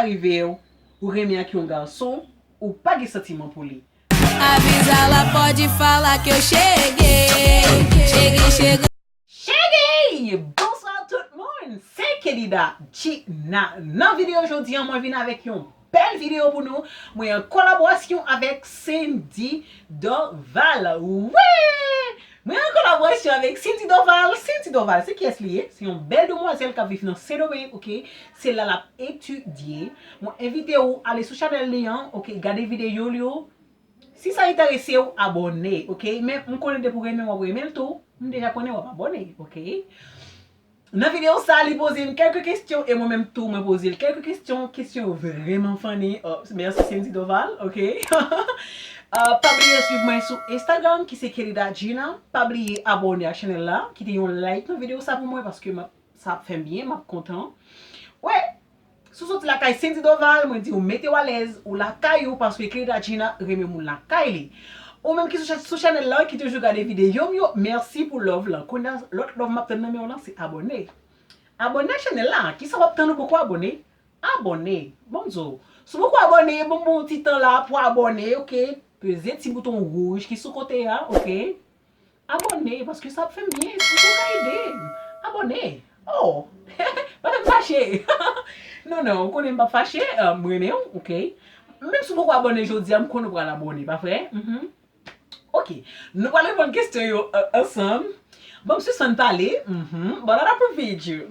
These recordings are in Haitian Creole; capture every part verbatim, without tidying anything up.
Rive w, ou renmen ak yon gason, ou pa gen santiman pou li. Avisa la pode falar que eu cheguei. Cheguei, cheguei. Cheguei! Bonswa tout moun! Se Kelida Gina. Nan videyo jodi an, mwen vin avèk yon bèl videyo pou nou. Mwen an kolaborasyon avèk Cindy Dorval. Wi! Mwen an kolaborasyon avèk Cindy Dorval. Cindy Dorval, se kiyès li ye? Se yon bèl demwazèl k ap viv nan Sendomeng, oke? Se la l ap etidye. Mwen envite w ale sou chanèl li an, oke? Gade videyo l yo. Si sa enterese w, abòne, oke? Men m konnen depi w renmen, w ap renmen l tou. M deja konnen w ap abòne, oke? Nan videyo sa, li poze m kèlke kesyon e mwen menm tou mwen poze l kèlke kesyon. Kesyon yo vrèman funny. Oh, mèsi Cindy Dorval, oke? Uh, pa bliye swiv mwen sou Instagram ki se Kelida Gina. Pa bliye abòne ak chanèl la, kite yon like nan videyo sa pou mwen paske m ap, sa ap fè m byen, m ap kontan. Wè, si w soti lakay Cindy Dorval, mwen di w mete w alèz, ou lakay ou paske Kelida Gina renmen moun lakay li. Ou menm ki sou, sou chanèl la, ki toujou gade videyo m yo, mèsi pou love lan. Kounye a, lòt love m ap tann nan men w lan, se abòne. Abòne ak chanèl la. Kisa w ap tann ou poko abòne? Abòne. Ban m di w. Si w poko abòne, ban m yon ti tan la pou abòne, oke? Peze ti bouton wouj ki sou kote a, oke? Abòne, paske sa ap fè m byen, si w ka ede m. Abòne. Oh! Pa fè m fache. Non, non, ou konnen m p ap fache, euh, m renmen w, oke? Menm si w poko abòne jodi a, m konnen w pral abòne, pa vre? Mhm. Oke. Nou pral reponn kesyon yo, euh, ansanm. Ban m sispann pale. Mhm. Bon, la pou video.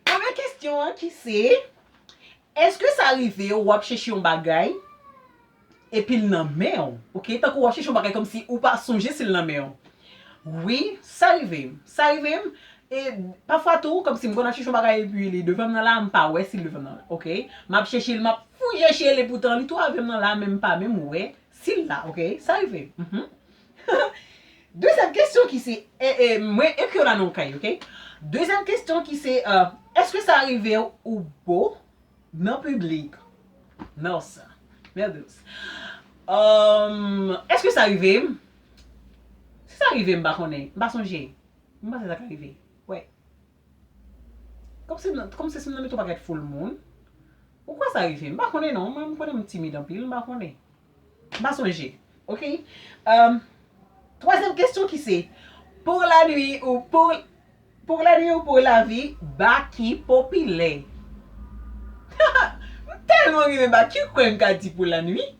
Premye kesyon an ki se, èske sa rive w ap chèche yon bagay epi l nan men w, oke? Tankou w ap chèche yon bagay kòmsi ou pa sonje si l nan men w. Wi, sa rive m. Sa rive m. E pafwa tou, kòmsi m konn ap chèche yon bagay epi li devan m nan la, m pa wè si l devan m nan la, oke? M ap chèche l, m ap fouye chèche l, epoutan li tou avè m nan la, men m pa menm wè si l la, oke? Sa rive m. Mhm. Dezyèm kesyon ki se, e, e, mwen ekri w la nan yon kay, oke? Dezyèm kesyon ki se, euh, èske sa rive w ou bo nan piblik? Non sa. Meu Deus. Um, èske sa rive m? Si sa rive m, m pa konnen. M pa sonje. M panse sa ka rive. Wè. Kòmsi, kòmsi si m nan men yon pakèt foul moun. Ou kwè sa rive? M pa konnen non. Mwen, m konnen m timid anpil. M pa konnen. M pa sonje. Oke? Um, twazyèm kesyon ki se, pour la nuit ou pour, pour la nuit ou pour la vie, ba ki popilè? M tèlman renmen ba ki kwè m ka di pour la nuit.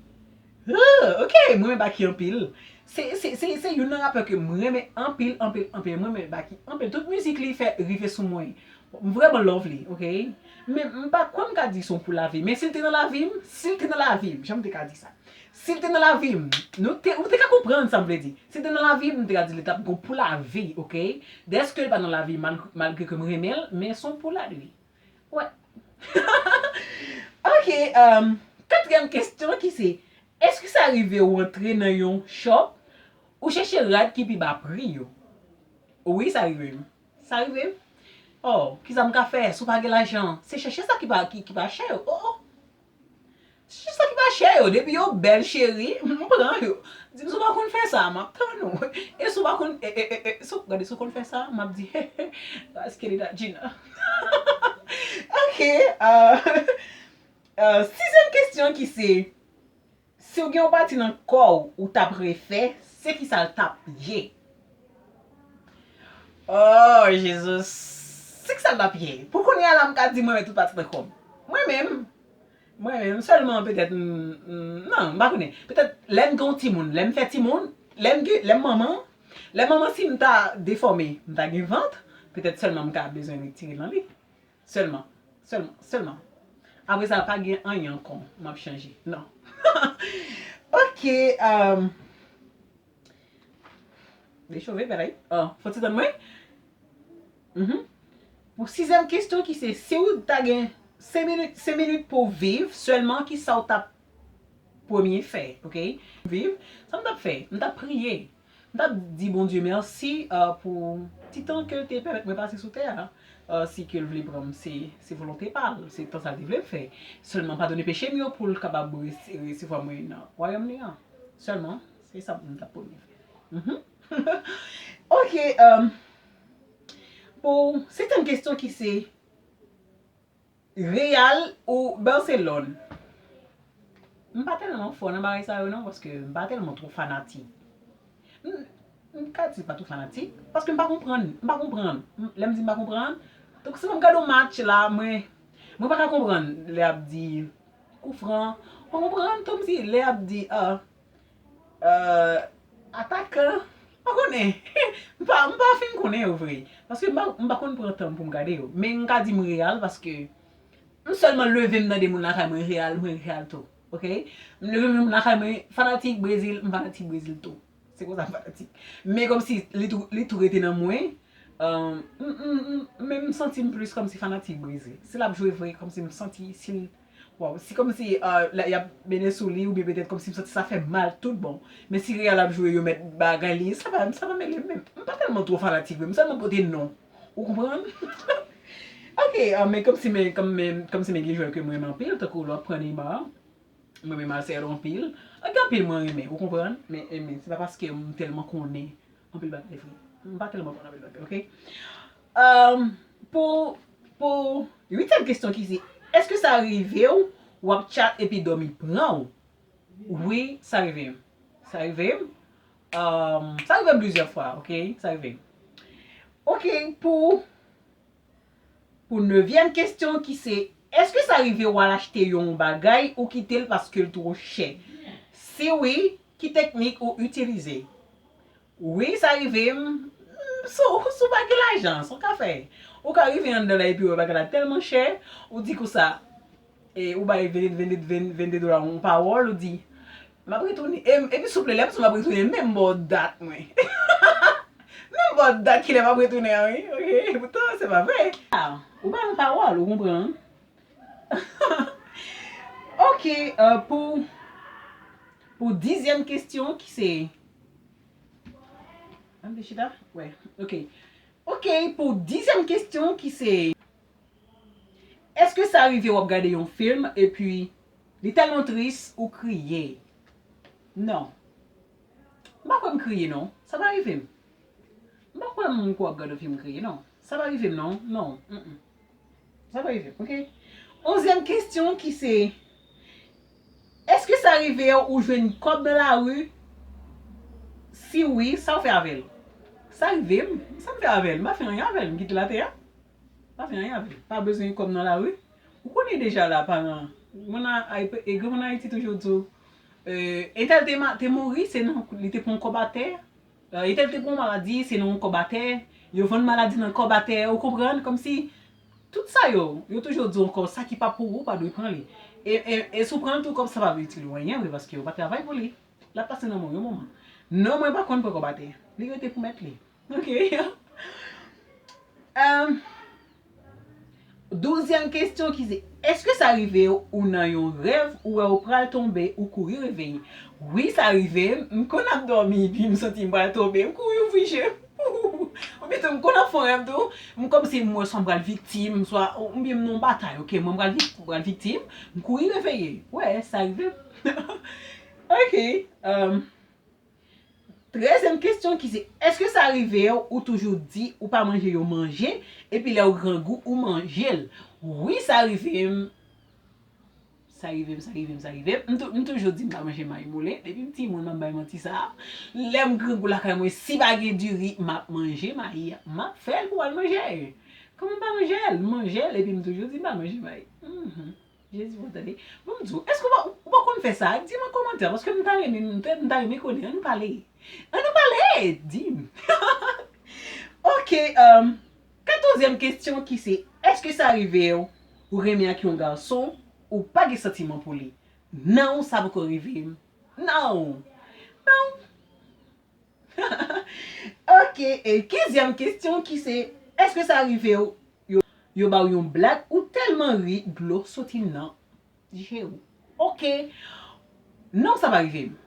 Ah, oke, mwen renmen Baky anpil. Se, se, se, se youn nan rapè ke mwen renmen anpil, anpil, anpil. Mwen renmen Baky anpil. Tout mizik li fè rive sou mwen. M vrèman love li, oke? Men m pa kwè m ka di se yon pou lavi. Men si l te nan lavi m, si l te nan lavi m, jan m te ka di sa. Si l te nan lavi m, nou te, ou te ka konprann sa m vle di. Si l te nan lavi m, m te ka di li t ap gon pou lavi, oke? Dèske l pa nan lavi m, mal, malgre ke m renmen l, men se yon pou lavi. Wè. Oke, um, katriyèm kesyon ki se, èske sa rive w antre nan yon shop, ou chèche rad ki pi ba pri yo? Wi, sa rive m. Sa rive m. Oh, kisa m ka fè? Si w pa gen lajan, se chèche sa ki pa, ki, ki pa chè yo. Oh, oh. Chèche sa ki pa chè yo. Depi yo bèl, cheri, m pran yo. Di m si w pa konn fè sa, m ap tann ou. E si w pa konn, e, e, e, e, si w, gade, si w konn fè sa, m ap di, he, he, paske li ta Gina. Oke, euh, euh, sizyèm kesyon ki se, si w gen yon pati nan kò w ou t ap refè, se kisa l t ap ye? Oh, Jezi, se kisa l t ap ye? Pou kounye a la, m ka di mwen renmen tout pati nan kò m. Mwen menm, mwen menm, sèlman petèt, m, m, non, m pa konnen. Petèt lè m gen yon timoun, lè m fè timoun, lè m gen, lè m manman, lè m manman si m ta defòme, m ta gen vant, petèt sèlman m ka bezwen retire nan li. Sèlman. Sèlman. Sèlman. Apre sa, pa gen anyen ankò m ap chanje. Non. Oke, um, dechove, bagay. Oh, fò ti tann mwen. Mhm. Pou sizyèm kesyon ki se, si w ta gen senk minit, senk minit pou w viv, sèlman kisa w t ap premye fè, oke? Viv, sa m t ap fè? M t ap priye. M t ap di Bondye mèsi, euh, pou ti tan ke l te pèmèt mwen pase sou tè a. Euh, si ke l vle pran m, se, se volonte pa l, se tan sa l te vle m fè. Sèlman padone peche m yo pou l kapab resi-, resevwa mwen nan wayòm li an. Sèlman, se sa m t ap premye fè. Mhm. Oke, euh, pou setyèm kesyon ki se, Real ou Barcelone? M pa tèlman fò nan bagay sa yo non, paske m pa tèlman twò fanatik. M, m ka di pa twò fanatik, paske m pa konprann, m pa konprann. M, lè m di m pa konprann, donk si m ap gade yon match la, mwen, mwen pa ka konprann lè y ap di koufran, m pa konprann, kòmsi lè y ap di, ah, euh, atakan, m pa konnen. M pa, m pa fin konnen yo vre. Paske m pa, m pa konn pran tan pou m gade yo. Men m ka di m Real paske m sèlman leve m tande moun lakay mwen Real, mwen Real tou. Oke? M leve m lakay mwen fanatik Brezil, m fanatik Brezil tou. Se konsa m fanatik. Men kòmsi li tou, li tou rete nan mwen. Euh, m, m, m, men m santi m plis kòmsi fanatik Brezil. Si l ap jwe vre, kòmsi m santi si l Wow, si kòmsi, euh, la, y ap mennen sou li, oubyen petèt kòmsi m santi sa fè mal tout bon. Men si Real ap jwe, yo mèt bagay li, sa pa, sa pa mele m menm. M pa tèlman twò fanatik vre, m sèlman pote non. Ou konprann? Ok, ah, men kòmsi men, kòm, men, kòmsi men gen jwè ke mwen renmen anpil, tankou lè w ap pran Neymar, mwen renmen Marcelo anpil. Gen anpil mwen renmen, ou konprann? Men, men se pa paske m tèlman konnen anpil bagay vre. M pa tèlman konn anpil bagay, ok? Um, pou, pou uityèm kesyon ki se, èske sa rive w, w ap tchat epi dòmi pran w? Wi, sa rive m. Sa rive m. Um, sa rive m plizyè fwa, ok? Sa rive m. Ok, pou, pou nevyèm kesyon ki se, èske sa rive w al achte yon bagay ou kite l paske l twò chè? Si wi, ki teknik ou itilize? Wi, sa rive m. Si w, si w pa gen lajan, sa w ka fè? Ou ka rive anndan la epi w wè bagay la tèlman chè, ou di konsa, e, ou bay vennde, vennde, vennde dola yon pawòl, ou di, m ap retounen. E, epi souple, lè m di w m ap retounen, menm ba w dat mwen. Menm ba w dat kilè m ap retounen an, wi. Ok, poutan, se pa vre. Ah, ou bay yon pawòl, ou konprann? Ok, euh, pou, pou dizyèm kesyon ki se, ann de chita? Wè, ok. Ok, pou dizyèm kesyon ki se, èske sa rive w ap gade yon fim epi li tèlman tris ou kriye? Non. M pa kwè m kriye non. Sa pa rive m. M pa kwè m kwè w ap gade yon fim kriye non. Sa pa rive m non. Non. Mm-mm. Sa pa rive m, ok? Onzyèm kesyon ki se, èske sa rive w ou jwenn kòb nan lari? Si wi, sa w fè avè l? Sa rive m. Sa m fè avè l? M pa fè anyen avè l. M kite l atè a. M pa fè anyen avè l. Pa bezwen kòb nan lari. Ou konnen deja la, paran. Moun a, e granmoun Ayiti toujou di w, euh, entèl te, ma- te mouri, se nan, li te pran kòb atè. Euh, entèl te pran maladi, se nan yon kòb atè. Yo vann maladi nan kòb atè, ou konprann? Kòmsi, tout sa yo, yo toujou di w ankò, sa ki pa pou ou, pa dwe pran li. E, e, e si w pran l tou, kòb sa pa itil ou anyen vre, paske ou pa travay pou li. L ap pase nan men w yon moman. Non, mwen pa konn pran kòb atè. Li rete pou mèt li. Ok. Euh, Douzyèm kesyon ki se, èske sa rive w ou nan yon rèv ou wè w pral tonbe, ou kouri reveye? Wi, sa rive m. M konn ap dòmi, epi m santi m pral tonbe, m kouri ouvri je m. Oubyen tou, m konn ap fè yon rèv tou, m kòmsi m wè swa m pral viktim, swa, oubyen m nan yon batay, ok, mwen m pral vik-, m pral viktim, m kouri reveye. Wè, sa rive m. Ok. Um, Trèzyèm kesyon ki se, èske sa rive w ou toujou di ou pa manje yon manje, epi lè w grangou ou manje l? Wi, sa rive m. Sa rive m, sa rive m, sa rive m. M tou-, m toujou di m pa manje may moule. Depi m timoun, m ap bay manti sa a. Lè m grangou lakay mwen, si pa gen diri, m ap manje may. M ap fè l pou w al manje. Kòman m pa manje l? M manje l, epi m toujou di m pa manje may. Mhm. Jezi, bon, tande. Bon, m di w, èske w pa, ou pa konn fè sa? Di m an kòmantè, paske m ta renmen, m ta, m ta renmen konnen. Ann nou pale. Ann nou pale! Di m. Ok, um, katòzyèm kesyon ki se, èske sa rive w, ou renmen ak yon gason, ou pa gen santiman pou li? Non, sa poko rive m. Non. Non. Ok, e kenzyèm kesyon ki se, èske sa rive w, yo, yo ba w yon blag, ou tèlman ri, dlo soti nan je w? Ok. Non, sa pa rive m.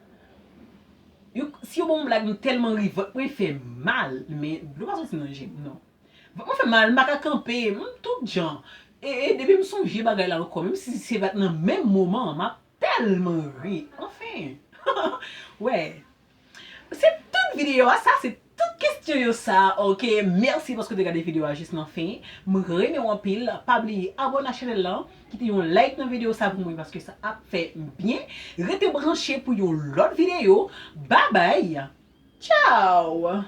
Yo, si yo ba w yon blag, m tèlman ri, vant mwen fè mal, men dlo pa soti nan je m, non. Vant mwen fè mal, m pa ka kanpe, m tout jan. E, e depi m sonje bagay la ankò, menm si se pa t nan menm moman an, m ap tèlman ri. Anfen. Wè. Se tout videyo a, sa se tout Kestyon yo sa, ok? Mèsi paske w te gade videyo a jis nan fen. M renmen w anpil. Pa bliye abòne ak chanèl lan, kite yon like nan videyo sa pou mwen paske sa ap fè m byen. Rete branche pou yon lòt videyo. Babay! Tchaw!